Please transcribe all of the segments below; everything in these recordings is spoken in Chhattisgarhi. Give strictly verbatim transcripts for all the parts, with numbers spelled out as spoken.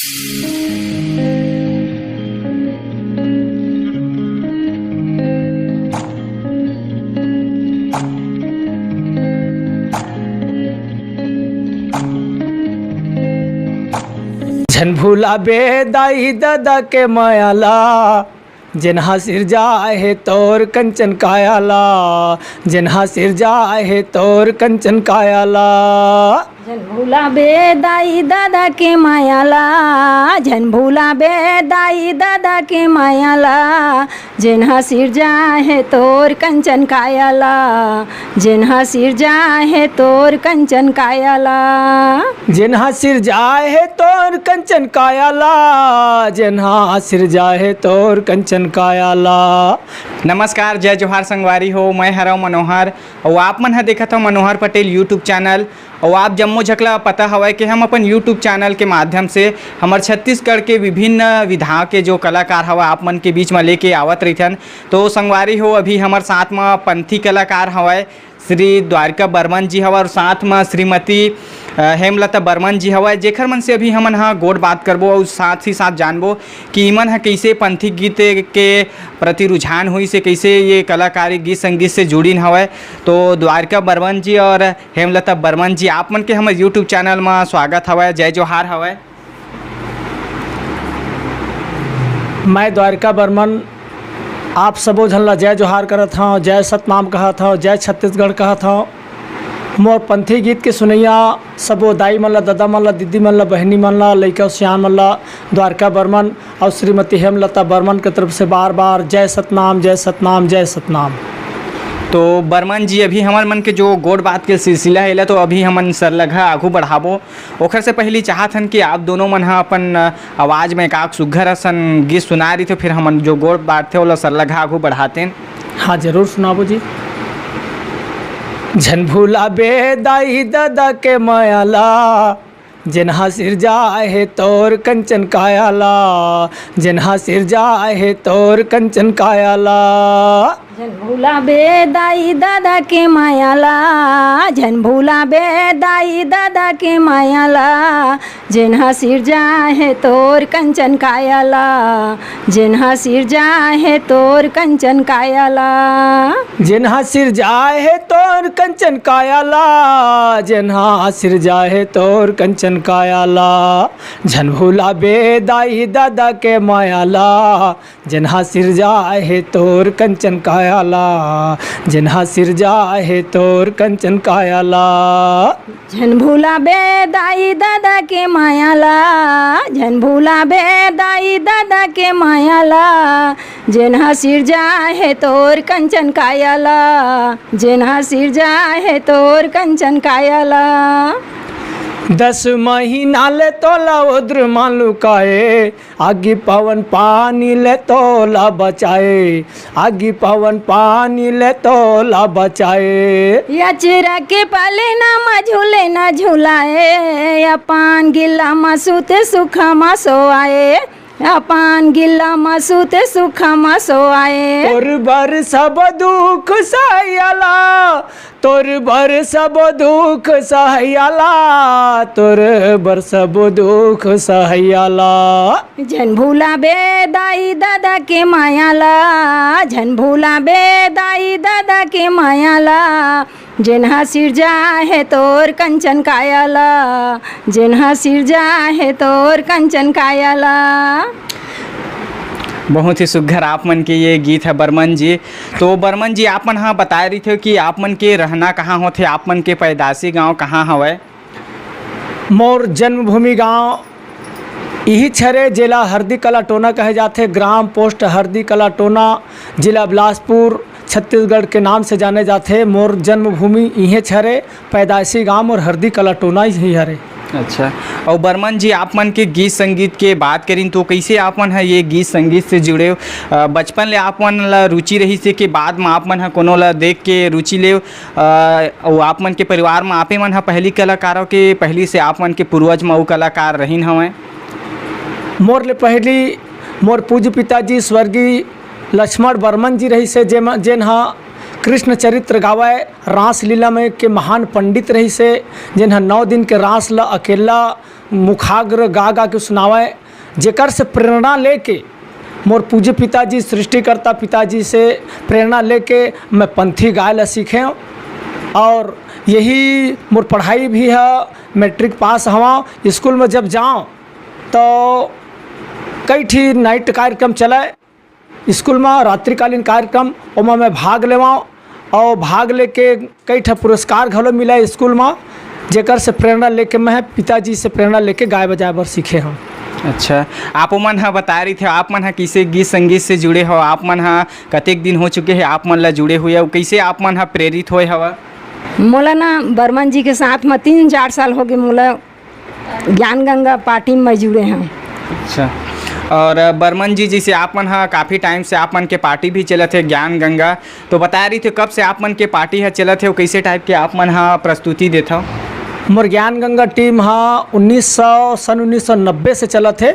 झन भुलाबे दाई ददा के माया ला, जेन हा सिरजाय हे तोर कंचन काया ला, जेन हा सिरजाय हे तोर कंचन काया ला। झन भुलाबे दाई ददा के माया ला, झन भुलाबे दाई ददा के माया ला, जेन हा सिरजाय हे तोर कंचन काया ला, जेन हा सिरजाय हे तोर कंचन काया ला। जेन हा सिरजाय हे तोर कंचन काया ला, जेन हा सिरजाय हे तोर कंचन काया ला। नमस्कार, जय जोहार संगवारी हो, मैं हरव मनोहर, अउ आप मन ह देखत हव मनोहर पटेल YouTube चैनल। अउ आप जम्मो झक ला पता हवय कि हम अपन YouTube चैनल के माध्यम से हमर छत्तीसगढ़ के विभिन्न विधा के जो कलाकार हवय, आप मन के बीच म लेके आवत रहिथन। तो संगवारी हो, अभी हमर साथ म पंथी कलाकार हवय, श्री द्वारिका बर्मन जी हवय, अउ साथ म श्रीमती, अ, हेमलता बर्मन जी हवय, जेखर मन से अभी हमन ह गोठ बात करबो अउ साथ ही साथ जानबो कि इमन ह कइसे पंथी गीत के प्रति रुझान होइस हे, कइसे ये कलाकारी गीत संगीत से जुड़िन हवय। तो द्वारिका बर्मन जी अउ हेमलता बर्मन जी, आप मन के हमर YouTube चैनल म स्वागत हवय। जय जोहार हवय। मैं द्वारिका बर्मन आप सबो झन ला जय जोहार करत हव, जय सतनाम कहत हव, जय छत्तीसगढ़ कहत हव। मोर पंथी गीत के सुनइया सबो दाई मन ला, ददा मन ला, दीदी मन ला, बहिनी मन ला, लइका सियान मन ला द्वारिका बर्मन अउ श्रीमती हेमलता बर्मन के तरफ से बार बार जय सतनाम, जय सतनाम, जय सतनाम। तो बर्मन जी, अभी हमर मन के जो गोठ बात के सिलसिला हे, एला तो अभी हमन सरलघा आघू बढ़ाबो। ओखर से पहिली चाहत हन कि आप दोनों मन ह अपन, अ, आवाज में एकाक सुग्घर असन गीत सुनाय रहिथो, फिर हमन जो गोठ बात थे, ओला सरलघा आघू बढ़ातेन। हाँ, जरूर सुनाबो जी। झन भुलाबे दाई ददा के माया ला, जेन हा सिरजाय हे तोर कंचन काया ला, जेन हा सिरजाय हे तोर कंचन काया ला। झन भुलाबे दाई ददा के माया ला, झन भुलाबे दाई ददा के माया ला, जेन हा सिरजाय हे तोर कंचन काया ला, जेन हा सिरजाय हे तोर कंचन काया ला। जेन हा सिरजाय हे तोर कंचन काया ला, जेन हा सिरजाय हे तोर कंचन काया ला। झन भुलाबे दाई ददा के माया ला, जेन हा सिरजाय हे तोर कंचन काया ला, जेन हा सिरजाय हे तोर कंचन काया ला। झन भुलाबे दाई ददा के माया ला, झन भुलाबे दाई ददा के माया ला, जेन हा सिरजाय हे तोर कंचन काया ला, जेन हा सिरजाय हे तोर कंचन काया ला। दस महीना ले तोला ओदर मा लुकाए, आगी पवन पानी ले तोला बचाए, आगी पवन पानी ले तोला बचाए। अचरा के पालना म झूले न झुलाए, अपन गिल्ला म सूते सुख म सोआए, अपन गिल्ला म सूते सुख म सोआए। तोर बर सब दुख सहियाला, तोर बर सब दुख सहियाला, तोर बर सब दुख सहियाला। झन भुलाबे दाई ददा के माया ला, झन भुलाबे दाई ददा के माया ला, जेन हा सिरजाय हे तोर कंचन काया ला, जेन हा सिरजाय हे तोर कंचन काया ला। बहुत ही सुघर आप मन के ये गीत है बर्मन जी। तो बर्मन जी, आप मन हा बताए रहिथे कि आप मन के रहना कहाँ होथे, आप मन के पैदाशी गांव कहाँ हवय? मोर जन्मभूमि गांव इहीच हरे, जेला हरदी कला टोना कहे जाथे, ग्राम पोस्ट हरदी कला टोना, जिला बिलासपुर, छत्तीसगढ़ के नाम से जाने जाथे। मोर जन्मभूमि इहेच हरे, पैदाशी गांव मोर हरदी कला टोना ही हरे। अच्छा, अउ बर्मन जी, आप मन के गीत संगीत के बात करिन तो कइसे आप मन ह ये गीत संगीत से जुड़े? अ, बचपन ले आप मन ला रुचि रहिस हे कि बाद म आप मन ह कोनो ला देख के रुचि ले? अ, अउ आप मन के परिवार म आपे मन ह पहिली कलाकार हो के पहिली से आप मन के पूर्वज म अउ कलाकार रहिन हवय? मोर ले पहिली मोर पूज्य पिताजी स्वर्गीय लक्ष्मण बर्मन जी रहिस हे, जेम-, जेन ह कृष्ण चरित्र गावय, रासलीला में के महान पंडित रहिस हे, जेन ह नौ दिन के रास ल अकेला मुखाग्र गा गा के सुनावय, जेकर से प्रेरणा लेके मोर पूज्य पिताजी, सृष्टिकर्ता पिताजी से प्रेरणा लेके मैं पंथी गाय ल सीखे। और यही मोर पढ़ाई भी है, मैट्रिक पास हवा। स्कूल में जब जाओ तो कई ठी नाइट कार्यक्रम चले, स्कूल में रात्रिकालीन कार्यक्रम, ओमा मैं भाग लेवाओ और भाग लेके कई ठा पुरस्कार घलो मिला स्कूल में, जेकर से प्रेरणा लेके मैं पिताजी से प्रेरणा लेके गाय बजाए बर सीखे हूँ। अच्छा, आप ओमन ह बताए रहिथे, आप मन ह कइसे गीत संगीत से जुड़े हो, आप मन ह कतेक दिन हो चुके हे आप मन ला जुड़े हुए, अउ कइसे आप मन ह प्रेरित होए हवा? मोला ना बर्मन जी के साथ में तीन चार साल हो गए, मोला ज्ञान गंगा पार्टी में जुड़े हैं। अच्छा, और बर्मन जी, जैसे आप मन ह काफ़ी टाइम से आप मन के पार्टी भी चलत हे ज्ञान गंगा, तो बताए रहिथे कब से आप मन के पार्टी ह चलत हे, अउ कइसे टाइप के आप मन ह प्रस्तुति देथव? मोर ज्ञान गंगा टीम ह उन्नीस सौ, सन उन्नीस सौ नब्बे से चलत हे।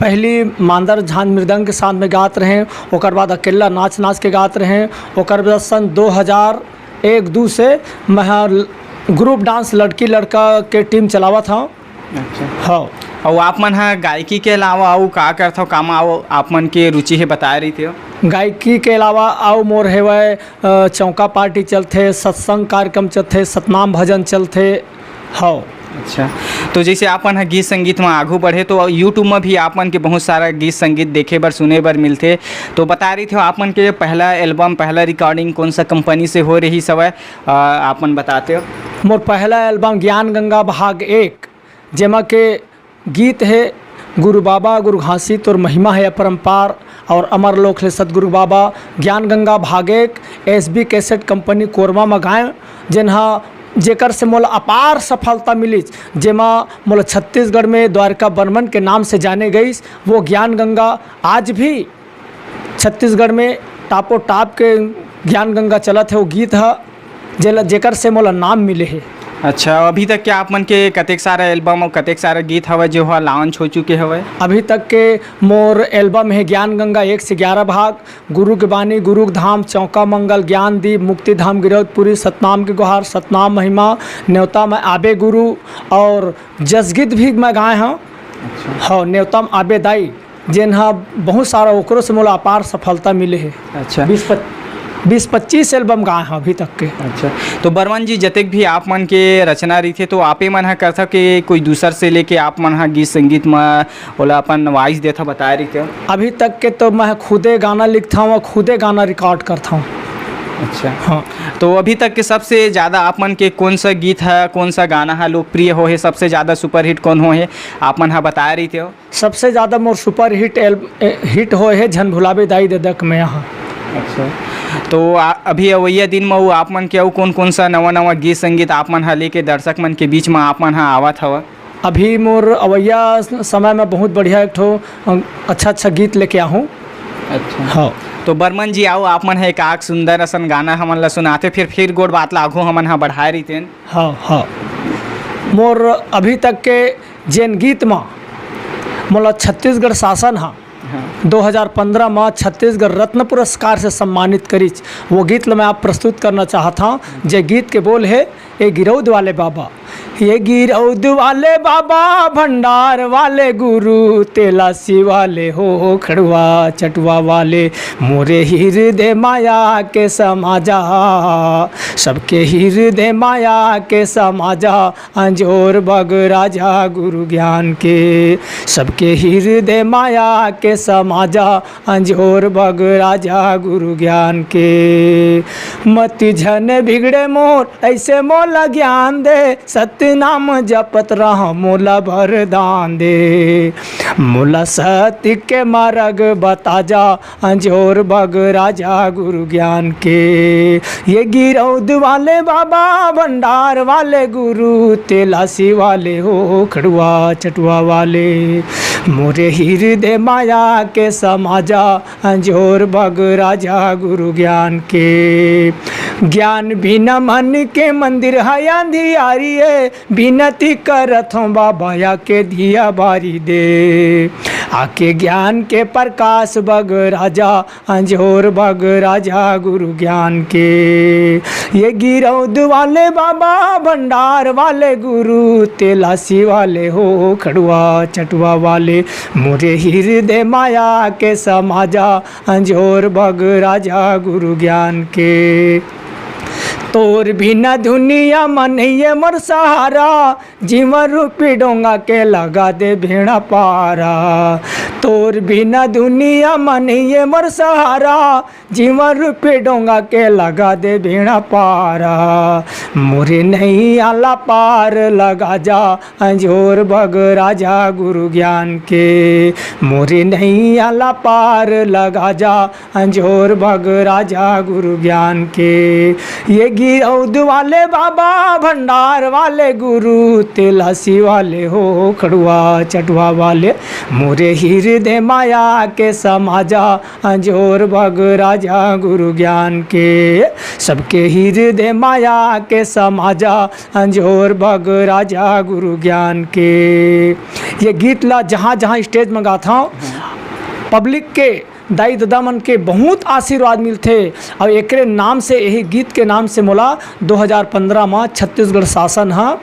पहली मांदर झांझ मृदंग के साथ में गात रहें, ओकर बाद अकेला नाच नाच के गात रहें, ओकर बाद सन दो हज़ार एक दू से मैं ह ग्रुप डांस लड़की लड़का के टीम चलावत हव। अच्छा। हाँ। अउ आप मन ह गायकी के अलावा अउ का करथव, काम अउ आप मन के रुचि हे बताए रहिथे? गायकी के अलावा अउ मोर हेवय, अ, चौका पार्टी चलथे, सत्संग कार्यक्रम चलथे, सतनाम भजन चलथे। हव। अच्छा, तो जैसे आप मन ह गीत संगीत में आगू बढ़े, तो YouTube में भी आप मन के बहुत सारा गीत संगीत देखे बर, सुने बर मिलथे। तो बता रहिथे, आप मन के पहला एल्बम, पहला रिकॉर्डिंग कौन सा कंपनी से हो रहिस हवय, अ, आप मन बताते हो? मोर पहला एल्बम ज्ञान गंगा भाग एक, जेमा के गीत हे गुरु बाबा गुरु घासी तोर महिमा हे अपरंपार, और अमर लोक ले सतगुरु बाबा, ज्ञान गंगा भाग एक, एस बी कैसेट कंपनी कोरबा म गाएं, जेन ह, जेकर से मोला अपार सफलता मिलिस, जेमा मोला छत्तीसगढ़ में द्वारिका बर्मन के नाम से जाने गईस। वो ज्ञान गंगा आज भी छत्तीसगढ़ में टापो टाप के ज्ञान गंगा चलत हे, वो गीत ह, जेला, जेकर से मोला नाम मिले हे। अच्छा, अभी तक के आप मन के कतेक सारा एल्बम और कतेक सारा गीत हवय जो ह लॉन्च हो चुके हवय? अभी तक के मोर एल्बम हे ज्ञान गंगा एक से ग्यारह भाग, गुरु के बानी, गुरु के धाम, चौका मंगल, ज्ञान दीप, मुक्ति धाम गिरौदपुरी, सतनाम के गुहार, सतनाम महिमा, न्योता में आबे गुरु और जसगीत भी मैं गाए हूँ। अच्छा। हाँ, न्योता में आबे दाई, जेन ह बहुत सारा, ओकरो से मोला अपार सफलता मिले हे। अच्छा। बीस पच-, बीस पच्चीस एल्बम गाए हव अभी तक के। अच्छा, तो बर्मन जी, जतेक भी आप मन के रचना रहिथे, तो आपे मन ह करथव के कोई दूसर से लेके आप मन ह गीत संगीत म ओला अपन वॉइस देथव, बताए रहिथे? अभी तक के तो मैं खुदे गाना लिखथव और खुदे गाना रिकॉर्ड करथव। अच्छा। हाँ। तो अभी तक के सबसे ज़्यादा आप मन के कौन सा गीत है, कौन सा गाना है लोकप्रिय हो हे, सबसे ज़्यादा सुपरहिट कौन हो हे, आप मन ह बताए रहिथे हो? सबसे ज़्यादा मोर सुपरहिट एल-, ए, हिट होए हे झन भुलाबे दाई ददक में यहाँ। अच्छा, तो आ, अभी अवइया दिन म वो आप मन के अउ कौन कौन सा नवा नवा गीत संगीत आप मन ह लेके दर्शक मन के बीच म आप मन ह आवत हव? अभी मोर अवइया स-, समय में बहुत बढ़िया एक ठो, अ, अच्छा अच्छा गीत लेके आहूँ। अच्छा। हाँ। तो बर्मन जी, आओ, आप मन ह एक आक सुंदर असन गाना हमन ला सुनाते, फिर, फिर गोठ बात ला आघू हमन ह बढ़ाए रहितेन। हाँ, हाँ। मोर अभी तक के जेन गीत म मोला छत्तीसगढ़ शासन ह हाँ। दो हज़ार पंद्रह म छत्तीसगढ़ रत्न पुरस्कार से सम्मानित करिस, वो गीत ल मैं आप प्रस्तुत करना चाहत हव, जे गीत के बोल हे, ए गिरौद वाले बाबा, ये गिरौद वाले बाबा, भंडार वाले गुरु, तेलासी वाले हो, खड़वा चटवा वाले, मोरे हृदय माया के समाजा, सबके हृदय माया के समाजा, अंजोर बग राजा गुरु ज्ञान के, सबके हृदय माया के समाजा, अंजोर बग राजा गुरु ज्ञान के। मति झन बिगड़े मोर, ऐसे मोला ज्ञान दे, सत्य नाम जपत रहा मोला वरदान दे। मोला सत्य के मार्ग बता जा, अंजोर बग राजा गुरु ज्ञान के। ये गिरौद वाले बाबा, भंडार वाले गुरु, तेलासी वाले हो, खड़ुआ चटुआ वाले, मोरे हृदय माया के समाजा, अंजोर बग राजा गुरु ज्ञान के। ज्ञान बिना मन के मंदिर है अंधियारी है, बिनती करत हूँ बाबा या के दिया बारी दे। आके ज्ञान के प्रकाश बग राजा, अंजोर बग राजा गुरु ज्ञान के। ये गिरौद वाले बाबा, भंडार वाले गुरु, तेलासी वाले हो, खड़ुआ चटुआ वाले, मोरे हृदय माया के समाजा, अंजोर बग राजा गुरु ज्ञान के। तोर बिना दुनिया म नइये मोर सहारा, जीवन रूपी डोंगा के लगा दे भेड़ा पारा। तोर बिना दुनिया म नइये मोर सहारा, जीवन रूपी डोंगा के लगा दे भेड़ा पारा। मोरे नैया ला पार लगा जा, अंजोर बग राजा गुरु ज्ञान के। मोरे नैया ला पार लगा जा, अंजोर बग राजा गुरु ज्ञान के। ये गिरौद वाले बाबा, भंडार वाले गुरु, तेलासी वाले हो, खड़ुआ चटुआ वाले, मोरे हृदय माया के समाजा, अंजोर बग राजा गुरु ज्ञान के। सबके हृदय माया के समाजा, अंजोर बग राजा गुरु ज्ञान के। ये गीत ला जहाँ जहाँ स्टेज में गाथंव, पब्लिक के, दाई ददा मन के बहुत आशीर्वाद मिलथे। और एकरे नाम से, यही गीत के नाम से मोला दो हज़ार पंद्रह में छत्तीसगढ़ शासन ह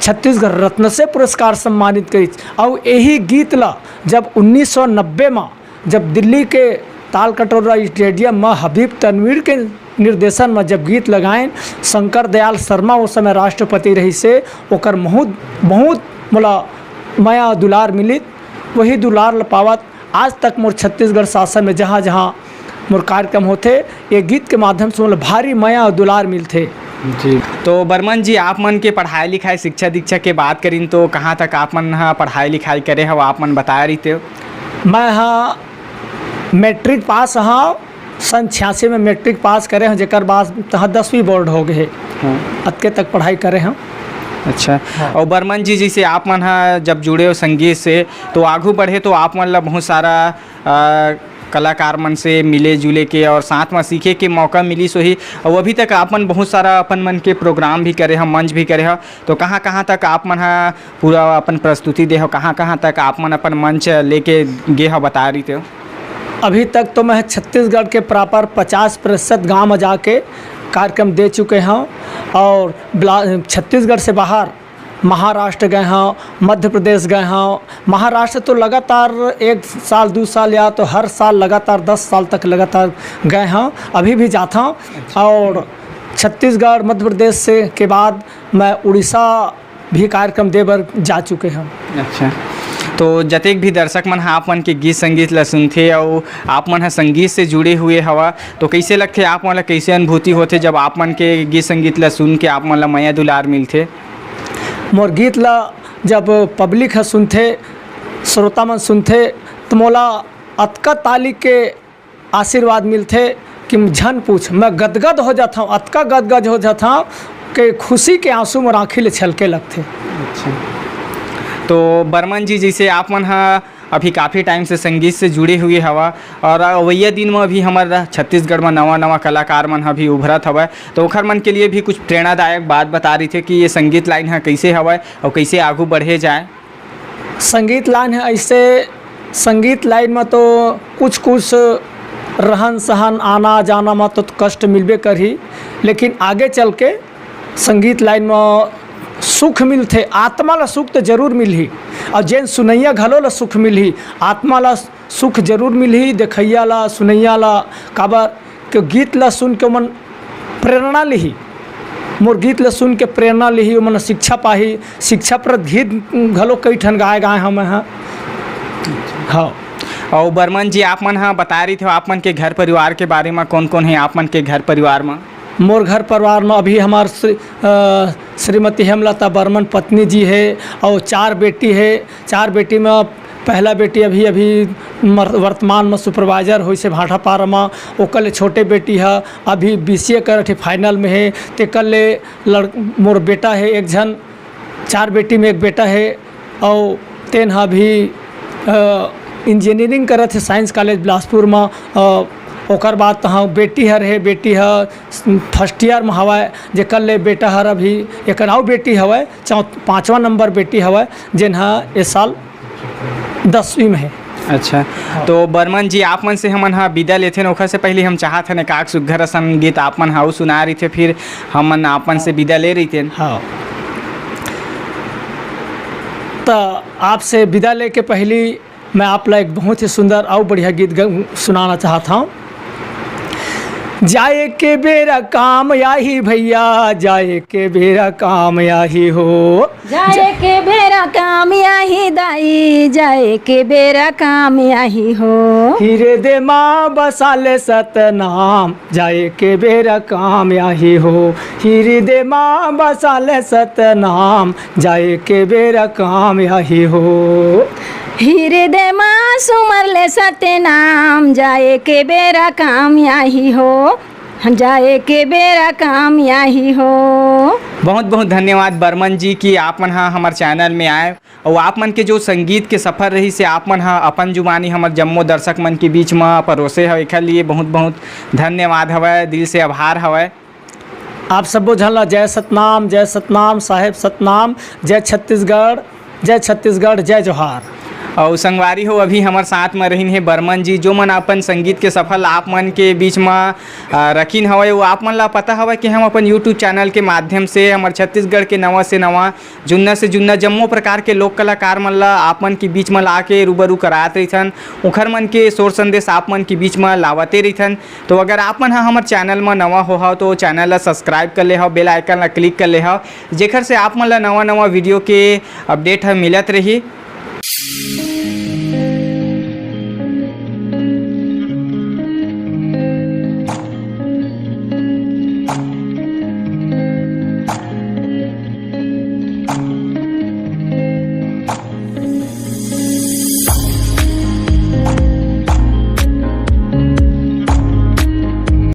छत्तीसगढ़ रत्न से पुरस्कार सम्मानित करिस। और यही गीत ला जब उन्नीस सौ नब्बे में, जब दिल्ली के ताल कटोरा स्टेडियम में हबीब तनवीर के निर्देशन में जब गीत लगाएन, शंकर दयाल शर्मा उस समय राष्ट्रपति रहिसे, ओकर बहुत, बहुत मोला मया दुलार मिलिस। वही दुलार ल पावत आज तक मोर छत्तीसगढ़ शासन में जहाँ जहाँ मोर कार्यक्रम होथे, ये गीत के माध्यम से मोला भारी मया और दुलार मिलथे। जी। तो बर्मन जी, आप मन के पढ़ाई लिखाई, शिक्षा दीक्षा के बात करिन तो कहाँ तक आप मन ह पढ़ाई लिखाई करे हव, आप मन बताए रहिते हो? मैं ह मैट्रिक पास हव, सन छियासी में मैट्रिक पास करे हव, जेकर बाद तहाँ दसवीं बोर्ड हो गए हे। हाँ। अतके तक पढ़ाई करे हव। अच्छा। हाँ। और बर्मन जी, जैसे आप मन ह जब जुड़े हो संगीत से, तो आगू बढ़े तो आप मन ला बहुत सारा, आ, कलाकार मन से मिले जुले के और साथ में सीखे के मौका मिलिस होही। और अभी तक आप मन बहुत सारा अपन मन के प्रोग्राम भी करे हो, मंच भी करे हो, तो कहाँ कहाँ तक आप मन ह पूरा अपन प्रस्तुति दे हो, कहाँ कहाँ तक आप मन अपन मंच लेके गे हो, बता रहिते हो? अभी तक तो मैं छत्तीसगढ़ के प्रॉपर पचास प्रतिशत गांव में जाके कार्यक्रम दे चुके हव और ब्ला-, छत्तीसगढ़ से बाहर महाराष्ट्र गए हव, मध्य प्रदेश गए हव। महाराष्ट्र तो लगातार एक साल, दो साल या तो हर साल लगातार दस साल तक लगातार गए हव, अभी भी जाथव। और छत्तीसगढ़, मध्य प्रदेश से के बाद मैं उड़ीसा भी कार्यक्रम दे बर जा चुके हव। अच्छा, तो जतेक भी दर्शक मन ह आप मन के गीत संगीत ल सुनथे अउ आप मन ह संगीत से जुड़े हुए हवा, तो कइसे लगथे, आप मन ल कइसे अनुभूति होथे जब आप मन के गीत संगीत ल सुन के आप मन ल मया दुलार मिलथे? मोर गीत ल जब पब्लिक ह सुनथे, श्रोता मन सुनथे, तो मोला अतका ताली के आशीर्वाद मिलथे कि झन पूछ, मैं गदगद हो जाथव, अतका गदगद हो जाथव कि खुशी के आंसू मोर आँखी ले छलके लगथे। अच्छा, तो बर्मन जी, जैसे आप मन ह अभी काफ़ी टाइम से संगीत से जुड़े हुए हवा और अवइया दिन में भी हमर छत्तीसगढ़ में नवा नवा कलाकार मन ह भी उभरत हवय, तो ओखर मन के लिए भी कुछ प्रेरणादायक बात बता रहिथे कि ये संगीत लाइन ह कइसे हवय और कइसे आगू बढ़े जाए। संगीत लाइन ह ऐसे, संगीत लाइन में तो कुछ कुछ रहन सहन, आना जाना में तो कष्ट मिलबे करही, लेकिन आगे चल के संगीत लाइन में सुख मिलथे, आत्मा ला सुख तो जरूर मिलही, और जेन सुनैया घलो ला सुख मिलही, आत्मा ला सुख जरूर मिलही, देखैया ला, सुनैया ला। काबर कि गीत ला सुन के ओमन प्रेरणा लिही, मोर गीत ला सुन के प्रेरणा लिही, ओमन शिक्षा पाही, शिक्षाप्रद गीत घलो कई ठन गाए गाए हवं मैं ह। हाँ। अउ बर्मन जी, आप मन ह बताए रहिथे, आप मन के घर परिवार के बारे म, कौन कौन हे आप मन के घर परिवार म? मोर घर परिवार म अभी हमार श्री-, अ, श्रीमती हेमलता बर्मन पत्नी जी हे अउ चार बेटी हे। चार बेटी म पहला बेटी अभी, अभी मर-, वर्तमान म सुपरवाइजर होइस हे भाटापारा म। ओकर ले छोटे बेटी ह अभी बीसीए करत हे, फाइनल में हे। तेकर ले लड़-, मोर बेटा हे एक झन, चार बेटी में एक बेटा हे, अउ तेन ह अभी, अ, इंजीनियरिंग करत हे साइंस कॉलेज बिलासपुर म। अ, ओकर बाद तहाँ बेटी हर हे, बेटी ह फर्स्ट ईयर म हवय, जेकर ले बेटा हर अभी, एकर अउ बेटी हवय, चौ-, पाँचवा नंबर बेटी हवय, जेन ह ए साल दसवीं में हे। अच्छा, हाँ। तो बर्मन जी, आप मन से हमन ह विदा लेथेन, ओखर से पहले हम चाहत हन एकाक सुग्घर असन गीत आप मन ह अउ सुना रहिते, फिर हमन आप मन से विदा ले रहितेन। हाँ। त आपसे विदा लेके पहली मैं आप ला एक बहुत ही सुंदर अउ बढ़िया गीत ग-, सुनाना चाहत हूँ। जाए के बेरा काम आही भैया, जाए के बेरा काम आही हो। जाए के बेरा काम आही दाई, जाए के बेरा काम आही हो। हिरदे मा बसाले सतनाम, जाए के बेरा काम आही हो। हिरदे मा बसाले सतनाम, जाए के बेरा काम आही हो। हिरदे मा सुमर ले सतनाम, जाए के बेरा काम आही हो। जाए के बेरा काम आही हो। बहुत बहुत धन्यवाद बर्मन जी कि आप मन ह हमर चैनल में आए। अउ आप मन के जो संगीत के सफर रहिस हे, आप मन ह अपन जुबानी हमर जम्मो दर्शक मन के बीच म परोसे हव, एखर लिए बहुत-बहुत धन्यवाद हवय, दिल से आभार हवय। आप सब्बो झन ला जय सतनाम, जय सतनाम, साहेब सतनाम, जय छत्तीसगढ़, जय छत्तीसगढ़, जय जोहार। अउ संगवारी हो, अभी हमर साथ म रहिन हे बर्मन जी, जो मन अपन संगीत के सफर ला आप मन के बीच म, अ, रखिन हवय। वो आप मन ला पता हवय कि हम अपन YouTube चैनल के माध्यम से हमर छत्तीसगढ़ के नवा से नवा जुन्ना से जुन्ना जम्मो प्रकार के लोक कलाकार मन ला आप मन के बीच म ला के रूबरू करात रहिथन, ओखर मन के सोर संदेश आप मन के बीच म लावते रहिथन। तो अगर आप मन ह हमर चैनल म नवा हो हव तो चैनल ला सब्सक्राइब कर ले हव, बेल आइकन ला क्लिक कर ले हव, जेखर से आप मन ला नवा नवा वीडियो के अपडेट ह मिलत रही।